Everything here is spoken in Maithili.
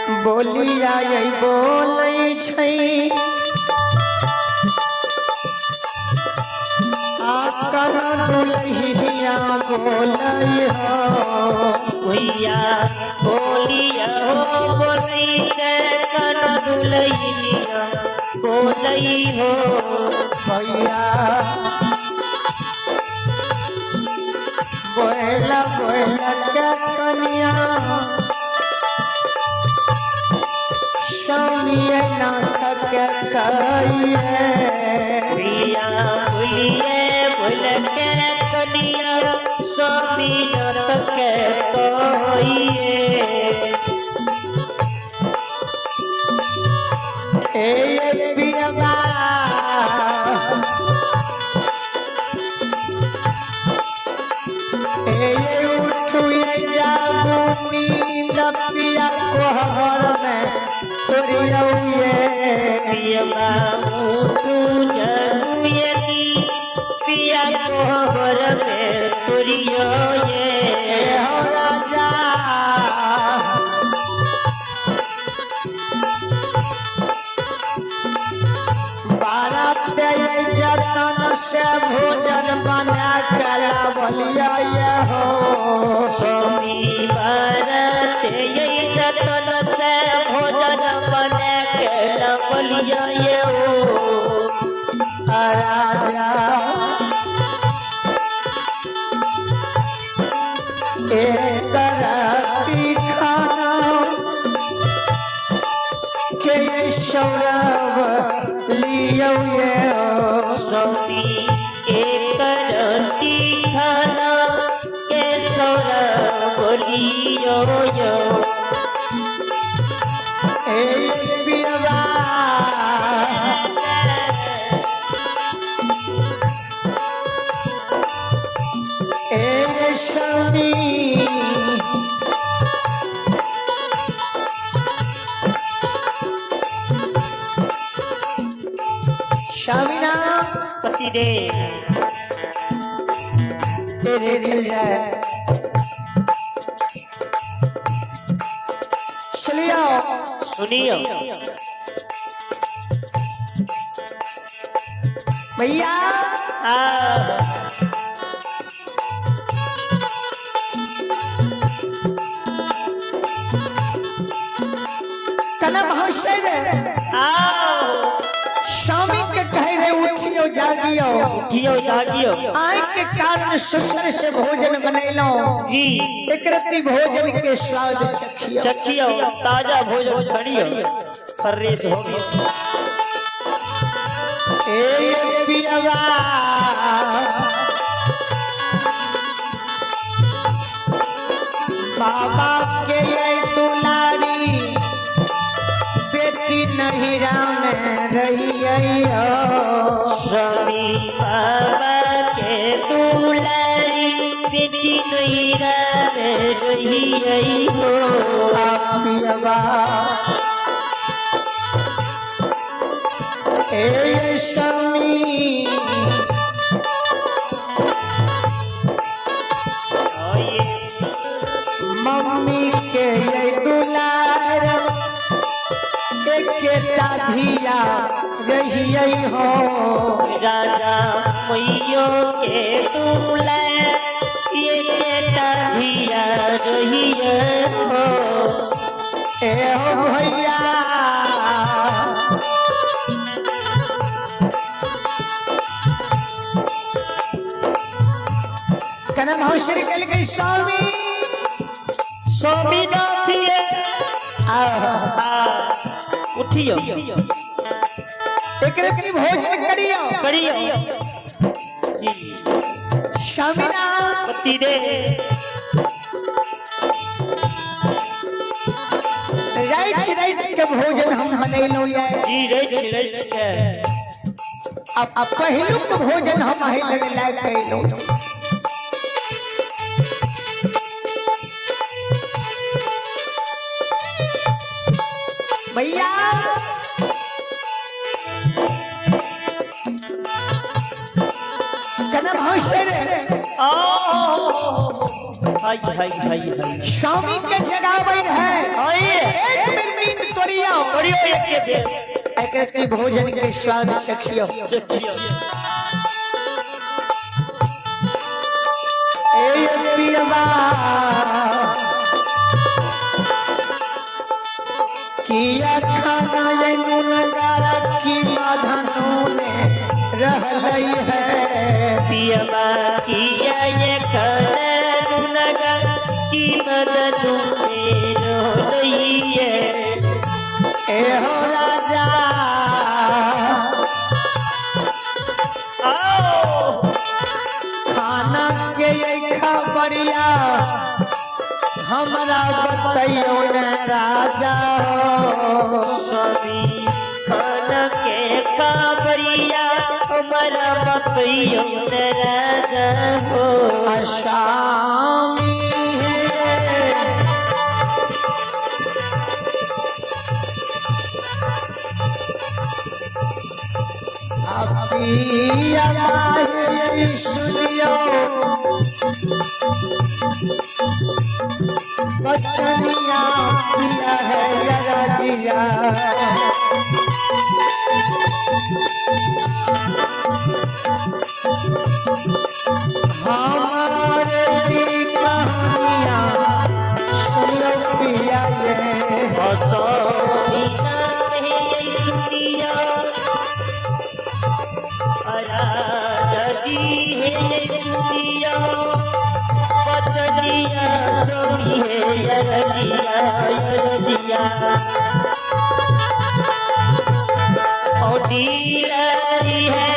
बोलिया ये बोलै छै आ कन दुलहिया बोलै हो। भैया बोलिया हो बोलै छै कन दुलहिया बोलै हो। भैया बोला बोला के कनिया स्वामी नाथ के कहिए। भैया बोलिए बोल के कनिया स्वामी नाथ के कहिए। ए पियबा ए उठू ये जागू नींद पिया कोहर में तोरियौ ये। पियबा उठू जगुयती पिया कोहबर में तुरियो ए ये। हो राजा बारात ये जतन से भोजन बना के लावलिया ये हो। स्वामी भारत ये जतन से भोजन बना के लवलिया ये हो। राजा एक राती खाना के ये सौरभ लियो ये हो। स्वामी एक रति खाना के सौरभ लियो यो। ए पियवा ए स्वामी स्वामीनाथ पति रे तेरे दिल जाए। चलिए सुनियो भैया। आ कना महाशय रे आओ स्वामी के कहे रे उठियो जागियो। उठियो जागियो। आय के कारण सुंदर से भोजन बनैलो। जी एक रत्ती भोजन के स्वाद चखियो। चखियो ताजा भोजन करियो फ्रेश हो गयो। ए पियवा बाबा के ये दुलारी बेटी नहीं राम रही हो। स्वामी बाबा के दुलारी बेटी नैरा में रही हो। पियवा ए स्वामी मम्मी के ये दुलार एक धिया रही हो। राजा मैयो के दुलार एक धिया रही हो। ए हो भैया कनम भौसरी कल गई स्वामी। स्वामी नाथ ये आह, आ उठियो एक रत्ती भोजन करियो। करियो जी। स्वामीनाथ पति दे राइच राइच के भोजन हम बनैलो ये। जी रच रच के अब पहिलुक भोजन हम अहीं लग लायक कैलो। भैया कनम भौसरी हाय हाय हाय हाय स्वामी के जगावे है। हाय एक मिनट एक बेर एक रत्ती भोजन के स्वाद चखियो। चखियो। ए पियवा किया खाना ये नूनगारा की माधनों ने रहलई है। पियबा किया ये खाना नूनगा की मदद में रोई है। ए हो राजा आओ खाना के ये खबरिया हमरा बतैयो न राजा हो। स्वामी खाना के खबरिया हमारा बतैयो न राजा हो। स्वामी पिया सुनियो बचनिया पिया है रजिया। हमारे कहानियाँ सुनियो पिया ये। स्वामी सुनियो राजा जी हे सुनियो बचनिया स्वामी हे रजिया रजिया। ओ डीलरी है